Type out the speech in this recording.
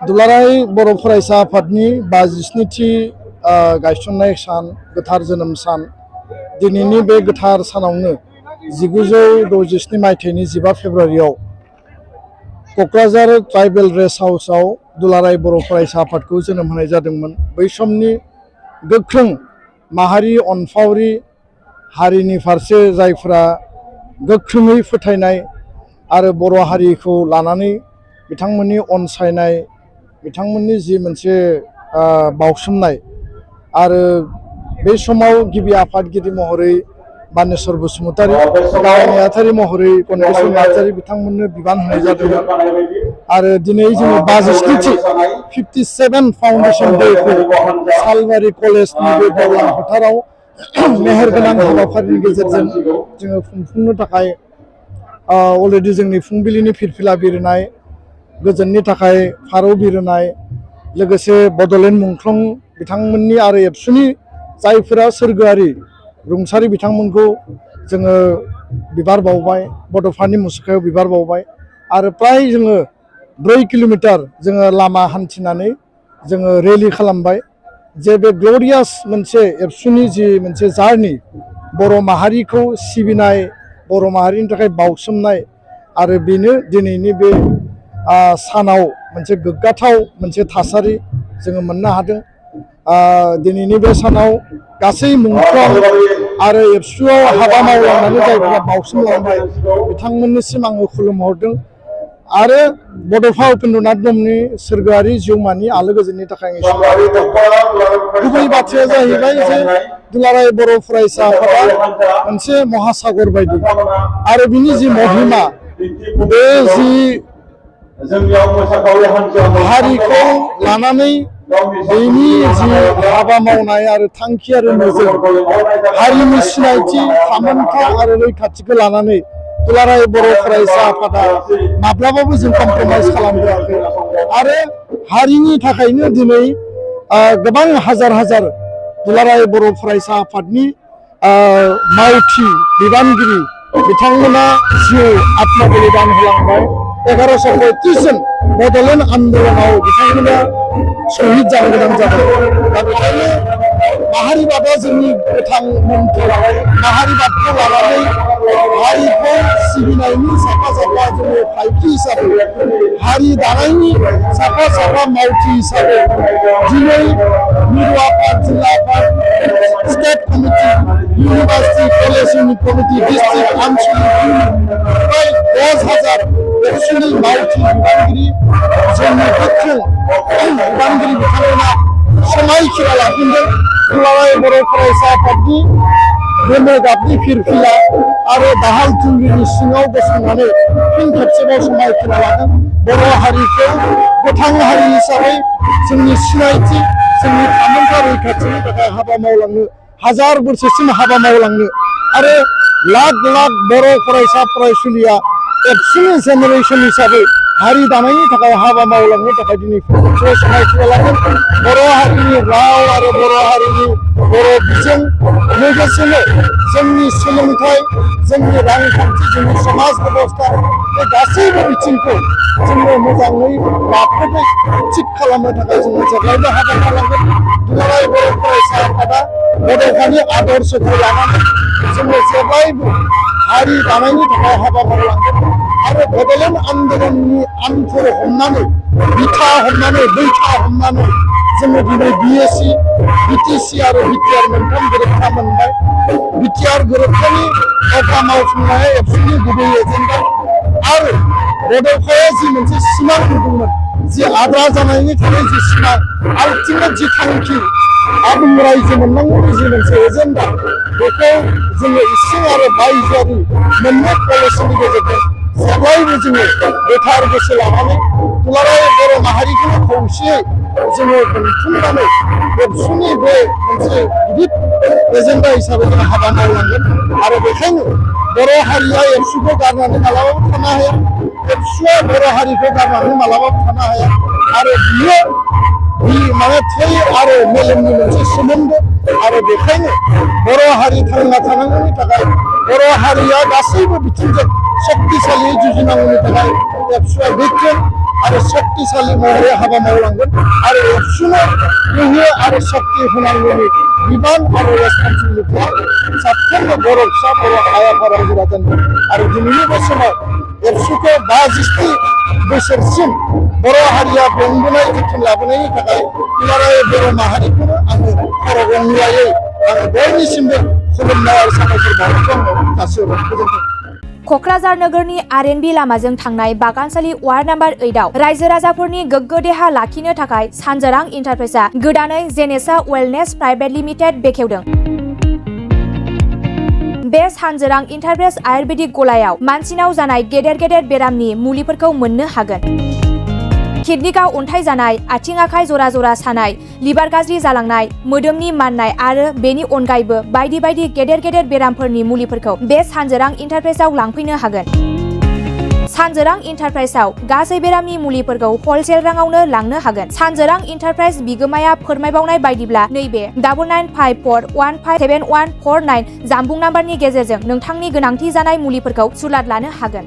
दुलाराय बर' फरायसा आफादनि 52थि गायसननाय सान गोथार जोनोम सान दिनैनि बे गोथार सानावनो 1967 मायथाइनि 15 फेब्रुआरियाव क'क्राझार ट्राइबेल रेस्ट हाउसआव दुलाराय बर' फरायसा आफादखौ जोनोम होनाय जादोंमोन। बै समनि गोख्रों माहारि अनफावरि हारिनि फारसे जायफोरा गोख्रोङै फोथायनाय आरो बर' हारिखौ लानानै बिथांमोननि अनसायनाय बिथांमोननि जि मोनसे बावसोमनाय आरो बे समाव गिबि आफादगिरि महरै बानेश्वर बसुमतारी गाहाय नेहाथारि महरै गणेश्वर नार्जारी बिथांमोननो बिबान होनाय जादोंमोन आरो दिनै जोङो 52थि 57 फाउन्डेसन डेखौ सालबारि कलेजनि बे गेवलां फोथाराव मेहेरगोनां हाबाफारिनि गेजेरजों जोङो खुंफुंनो थाखाय अलरेडि जोंनि फुंबिलिनि फिरफिला बिरनाय गोजोननि थाखाय फारौ बिरनाय लोगोसे बड'लेण्ड मुंख्लं बिथांमोननि आरो एबसुनि जायफोरा सोरगोआरि रुंसारि बिथांमोनखौ जोङो बिबार बावबाय बड'फानि मुसुखायाव बिबार बावबाय आरो प्राय जोङो 4 किल'मिटार जोङो लामा हान्थिनानै जोङो रेलि खालामबाय जे बे ग्ल'रियास मोनसे एबसुनि जि मोनसे जार्नि बर' माहारिखौ सिबिनाय बर' माहारिनि थाखाय बावसोमनाय आरो बेनो दिनैनि बे सानाव मोनसे गोग्गाथाव मोनसे थासारि जोङो मोननो हादों। दिनैनि बे सानाव गासै मुंख्लं आरो एबसुआव हाबा मावलांनानै जायफोरा बावसोमलांबाय बिथांमोननिसिम आङो खुलुमहरदों आरो बड'फा उपेन्द्रनाथ ब्रह्मनि सोरगोआरि जिउमानि आलो गोजोननि थाखाय आं गुबै बाथ्राया जाहैबाय जे दुलाराय बर' फरायसा आफादा मोनसे महासागर बायदि आरो बिनि जि महिमा बे जि हारिखौ लानानै बेनि जि हाबा मावनाय आरो थांखि आरो नोजोर हारिनि सिनायथि थामोनथा आरो रैखाथिखौ लानानै दुलाराय बर' फरायसा आफादा माब्लाबाबो जों कमप्रमाइज खालामबोआखै आरो हारिनि थाखायनो दिनै गोबां हाजार हाजार दुलाराय बर' फरायसा आफादनि मावथि बिबानगिरि बिथांमोना जिउ आत्मबलिदान होलांबाय 1135 जन बड'लेण्ड आन्दलनाव बिथांमोना शहीद जानो गोनां जाबाय। दा बेखायनो माहारिबादआ जोंनि गोथां मोन्थोर माहारिबादखौ लानानै हारिखौ सिबिनायनि साफा साफा जोङो फायखि हिसाबै हारि दानायनि साफा साफा मावथि हिसाबै दिनै मिरु आफाद जिल्ला आफाद state committee university college unit committee district आनसलिक इउनिट प्राय 10,000 एबसुनि मावथि बिबानगिरि जोंनि गोख्रों बिबानगिरि बिथांमोना समायखिरा लाफिनदों दुलाराय बर' फरायसा आफादनि गोमो गाबनि फिरफिला आरो दाहाल थुंग्रिनि सिङाव गसंनानै फिन खेबसेबाव समायखिरा लादों बर' हारिखौ गोथां हारि हिसाबै जोंनि सिनायथि जोंनि थामोनथा रैखाथिनि थाखाय हाबा मावलांनो हाजार बोसोरसिम हाबा मावलांनो आरो लाख लाख बर' फरायसा फरायसुलिया एबसुनि जेनेरेसन हिसाबै हारि दानायनि थाखाय हाबा मावलांनो थाखाय दिनै खेबसे समायखिरा लादों। बर' हारिनि राव आरो बर' हारिनि बर' बिजों लोगोसेनो जोंनि सोलोंथाइ जोंनि रांखान्थि जोंनि समाज बेबस्था बे गासैबो बिथिंखौ जोङो मोजाङै राफोदै थिग खालामनो थाखाय जोङो जेब्लायबो हाबा मावलांगोन। दुलाराय बर' फरायसा आफादा बड'फानि आदर्शखौ लानानै जोङो जेब्लायबो हारि दानायनि थाखाय हाबा मावलांगोन आरो बड'लेण्ड आन्दलननि आन्थोर हमनानै बिथा हमनानै बैथा हमनानै जोङो दिनै बिएसि बिटिसि आरो बिटिआर मोनथाम गोरोबथा मोनबाय। बिटिआर गोरोबथानि अखा मावफुंनाया एबसुनि गुबै एजेन्डा आरो बड'फाया जि मोनसे सिमां नुदोंमोन जि आद्रा जानायनि थाखाय जि सिमां आल्टिमेट जि थांखि आबुं रायजो मोननांगौनि जि मोनसे एजेन्डा बेखौ जोङो इसिं आरो बायजोआरि मोननै पलिसिनि गेजेरजों जेब्लायबो जोङो गोथार गोसो लानानै दुलाराय बर' माहारिखौ खौसेयै जोङो मोनफुंनानै एबसुनि बे मोनसे गिदिर एजेन्डा हिसाबै जों हाबा मावलांगोन आरो बेखायनो बर' हारिया एबसुखौ गारनानै मालाबाबो थानो हाया एबसुआ बर' हारिखौ गारनानै मालाबाबो थानो हाया आरो बियो माने थै आरो मेलेमनि मोनसे सोमोन्दो आरो बेखायनो बर' हारि थांना थानांगौनि थाखाय बर' हारिया गासैबो बिथिंजों शक्तिशाली जुजिनांगौनि थाखाय एबसुआ गोख्रों आरो शक्तिशाली महरै हाबा मावलांगोन आरो एबसुनो गोहो आरो शक्ति होनांगौनि बिबान आरो रेसपन्सिबिलिटिया साफ्रोमबो बर' फिसा बर' आइ आफा रायजो राजानि आरो दिनैनि बे समाव एबसुखौ 65 बोसोरसिम बर' हारिया बेंबोनाय जोथोन लाबोनायनि थाखाय दुलाराय बर' माहारिखौनो आङो खर' गंग्रायै आङो बयनिसिमबो खुलुमनाय आरो साबायखर बावनायखौ आङो जासिहरो गोजोन्थों। क'क्राझार नोगोरनि आर.एन.बी लामाजों थांनाय बागानसालि वार्ड नाम्बार 8आव रायजो राजाफोरनि गोग्गो देहा लाखिनो थाखाय सानजोरां इन्टारप्राइजआ गोदानै जेनेसा वेलनेस प्राइभेट लिमिटेड बेखेवदों। बे सानजोरां इन्टारप्राइज आयुर्वेदिक गलायाव मानसिनाव जानाय गेदेर गेदेर बेरामनि मुलिफोरखौ मोननो हागोन। किडनिकआव अन्थाइ जानाय, आथिं आखाइ जरा जरा सानाय, लिभार गाज्रि जालांनाय, मोदोमनि माननाय आरो बेनि अनगायैबो बायदि बायदि गेदेर गेदेर बेरामफोरनि मुलिफोरखौ बे सानजोरां इन्टारप्राइजआव लांफैनो हागोन। सानजोरां इन्टारप्राइजआव गासै बेरामनि मुलिफोरखौ हलसेल राङावनो लांनो हागोन। सानजोरां इन्टारप्राइज बिगोमाया फोरमायबावनाय बायदिब्ला नैबे 9954157149 जानबुं नाम्बारनि गेजेरजों नोंथांनि गोनांथि जानाय मुलिफोरखौ सुलाद लानो हागोन।